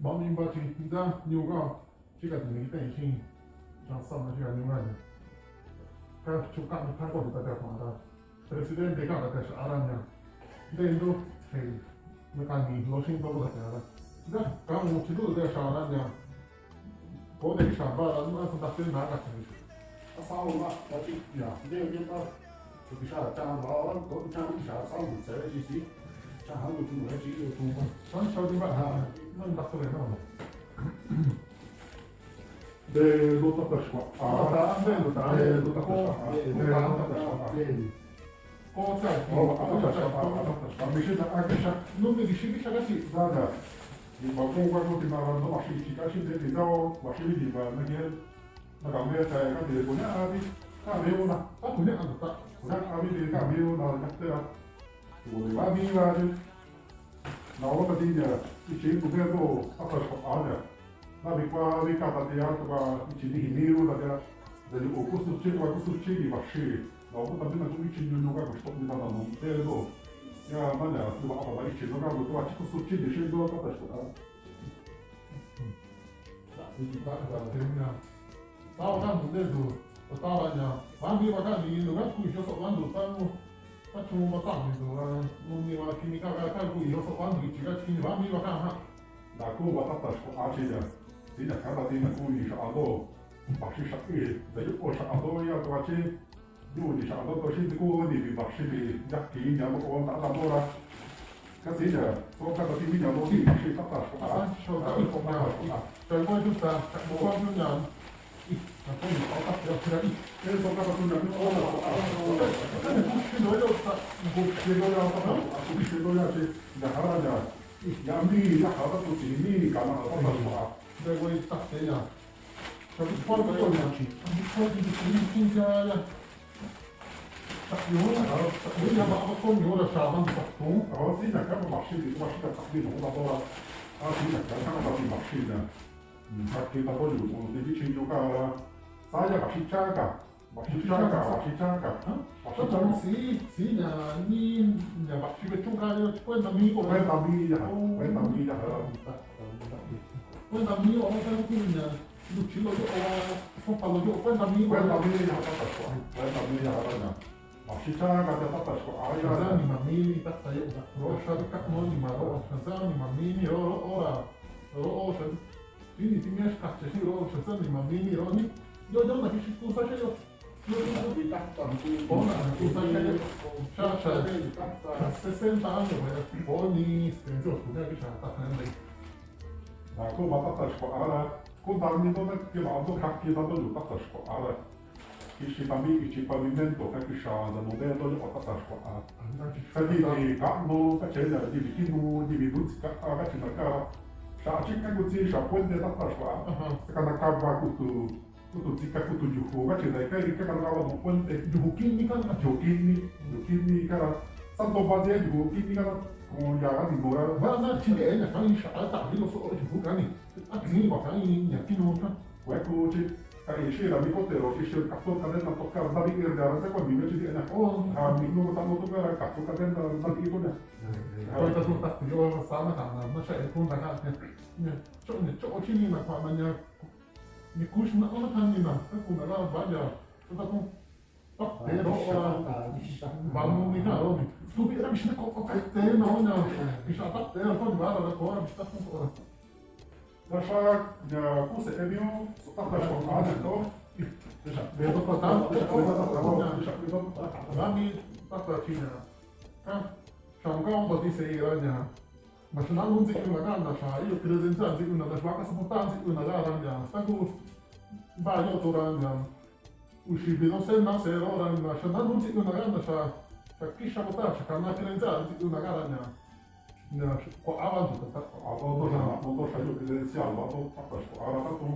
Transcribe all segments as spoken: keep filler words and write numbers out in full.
Mami mba chi da nyuga chika ni te shin. Chang sama chika nyuga ni. Ka chuka ni tango ni ta ta ta. Presidente ka ta sha aranya. De ndo hey. Me ka ni lo shin to ta ta. Da ka mo chi do ta sha aranya. Ko de sha ba la ma sa ta te na ka. A sa lo ma ta chi ya. De de ba. Ko ki sha ta ba la ko ki sha ki sha sa mo se chi si. Cha ha ko chu mo chi ko tu. San sha di ba ha. Nan da ko de na. De lo ta ta shwa. A ta de lo ta de lo ta ta shwa. De lo ta ta shwa. Ko cha ki ko ta ta shwa. Mi shi ta a ka sha. No me shi ki sha ka shi. Da da. Ni ba ko wa ko ti ma no ma shi chi ka shi de ni da o ma shi ni ba na ke. Na ka me ta ka de ko na a bi. Ka me o na. Ka ko ne a ta. Ko na a bi de ka me o na ka te ra. Ko ni ba bi wa de. Na o ta ti ya. Ti chi ko ke ko ta ta shwa a ya. Na bi kwa bi ka ta te ya to ba ti ni ni ru ta ya. Da ni o ko su chi ko ko su chi ni ba shi. Na o ta ni na ko chi ni no ka ko stop ni ta na no. Te do. Ya ma ya su ba ba chi no ka ko to chi ko su chi ni shi do ta ta shwa. Tawa ka mudedu, tawa nya, bambi baka ni no ka ku yo so bandu tamu, tachu ma tamu do, no ni wa kimi ka ka ku yo so bandu chi ka chi ni bambi baka ha. Da ku wa ta ta shwa a chi ya. Ti ya ka ba ti na ku ni sha a do. Ba shi sha e, da yo o sha a do ya to a chi. Yu ni sha do to shi ti ku ni bi ba shi bi ya ki nya mo o na da mo ra. Ka ti ya, so ka ti mi nya mo ni shi ta ta shwa. San sho ta ko ma shwa. Sha ko ju ta, ko ju nya. I, ka ko ni ko ta ya kira i. E so ka ta tu nya ni o na. Ka ni ku shi do yo ta, ku shi do ya ta, ku shi do ya shi. Ya ha ra ya. Ya mi, ya ha ta tu ti mi ka na ta ta shwa. De wei ta te ya. Shabu kwa kwa kwa nchi. Shabu kwa kwa nchi kwa nchi ya ya. Shabu ya, shabu ya ba kwa kwa nchi wala shabu kwa kwa. Awa si na kama mashini, kwa shida tabi na kwa kwa. Ah, si na kama tabi mashini. Mkate tabi ni kwa nchi chinyo kwa. Saya bashi chaka. Bashi chaka, bashi chaka. Bashi chaka. Si, si na ni na bashi chunga yo kwenda mi kwa. Kwenda mi ya, kwenda mi ya. Kwenda mi o kwenda mi ya. Luchi lo yo o, sopa lo yo, kwenda mi, kwenda mi ya ta ta shwa, kwenda mi ya ta ta. Ma shi cha ka ta ta shwa, a ya. Zani ma mi ni ta ta yo, ro sha ka no ni ma ro, sha zani ma mi ni ro, ro, ora, ro, o sha. Ti ni ti mi sha ka che shi ro, sha zani ma mi ni ro ni. Yo, yo na ki shi ku sa che yo. Yo, yo, yo, ti ta ta ku. Ona, ku sa che yo. Sha, sha. Sesenta anni, ma ya, po ni, penso, ku ya ki sha ta ta. Na, ko ma ta ta shwa, ara. Ko ta mi to na ke ma to ka ke ta to yo ta ta shwa ara. Ki shi ta mi, ki shi ta mi men to ka ki sha da no de to yo ta ta shwa ara. Ka di ni ka no ka che na di ki no di mi du ka a ka chi na ka. Sha chi ka ku chi sha pon de ta ta shwa. Ka na ka ba ku tu ku tu chi ka ku tu ju ko ka che na ka ri ka ka na wa no pon de ju ki ni ka na ju ki ni ju ki ni ka. Sa to ba de ju ki ni ka na. Ko ya ga ni no ra. Ba na chi de na ka ni sha ta ni lo so ju ka ni. A ti ni ba ka ni ya ki no ka. Wai ku chi ka i shi ra mi ko te ro ki shi ka to ka den na to ka da bi er da ra sa ko mi me chi di na. O ha mi no ta no to ka ra ka to ka den da da bi ko na. Ko ta to ta yo sa na ka na na sha e ko na ka. Ne cho ne cho chi ni na ka na nya. Ni ku shi na o na ka ni na. Ka ku na la ba ya. Ko ta ku. Pero ora vamos ni ka ro ni. Tu bi ra mi shi ko ko ka te na o na. Ki sha ta te ko ni ba ra ko ra mi ta ko ora. Tasha ya kuse emio, so ta ta shwa a to. Tasha, me to ta ta, tasha, me to ta ta, tasha, me to ta ta. Rami ta ta china. Ka, sha ka on ba ti se ra nya. Ma sha na un zi una ga na sha, io credenza zi una da shwa ka sa ta zi una ga ra nya. Sta ku ba yo to ra nya. U shi bi no se na se ro ra nya. Sha na un zi una ga na sha. Sha ki sha ta sha ka na credenza zi una ga ra nya. Na, kwa abantu ta, kwa abantu na, no to shayo credencial, wa to ta ta shwa, ara ta to.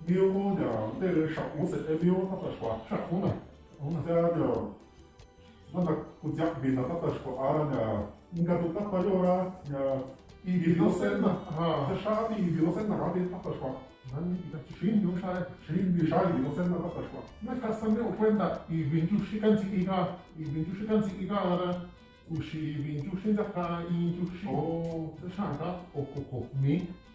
Mio ko ya, de sha ko se e mio ta ta shwa. Sha ko na. Ona se ya, na na ku ya bi na ta ta shwa, ara ya. Nga to ta ta yo ra, ya, i bi no se na. Ha. Se sha bi, i bi no se na, ra bi ta ta shwa. Nani, i ta chi ni sha, chi ni sha, i bi no se na ta ta shwa. Na ka sa me o kwenda, i bi ju shi kan zi i ga, i bi ju shi kan zi i ga, ara. Ushi binju shinza ka inju shi. Oh. Shanga okoko mi.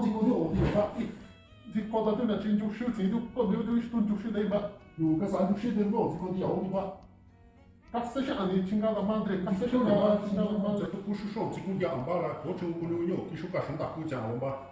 འཛིན་སྐྱོང་འདི་འོག་ཏུ་ཡོད་པ། འདི་ཀོ་ད་དུ་ན་ཅིན་འཇུག་ཤུལ་འཛིན་དུ་ཀོ་འདི་འོག་ཏུ་ཤུལ་འཇུག་ཤུལ་ལེ་མ་ཡོད་ག་ས་འཇུག་ཤུལ་དེ་འོག་འཛིན་སྐྱོང་འདི་འོག་ཏུ་པ། ཀ་ས་ཤ་ཨ་ནི་ཆིང་ག་ལ་མ་འདྲེ་ཀ་ས་ཤ་ན་ཆིང་ག་ལ་མ་འདྲེ། ཀུ་ཤུ་ཤོག་འཛིན་སྐྱོང་འདི་ཨམ་པ་ལ་གོ་ཆུང་ཀུ་ལུ་ཉོ་ཀི་ཤུ་ཀ་ཤོང་ད་ཀུ་ཅང་ཨམ་པ།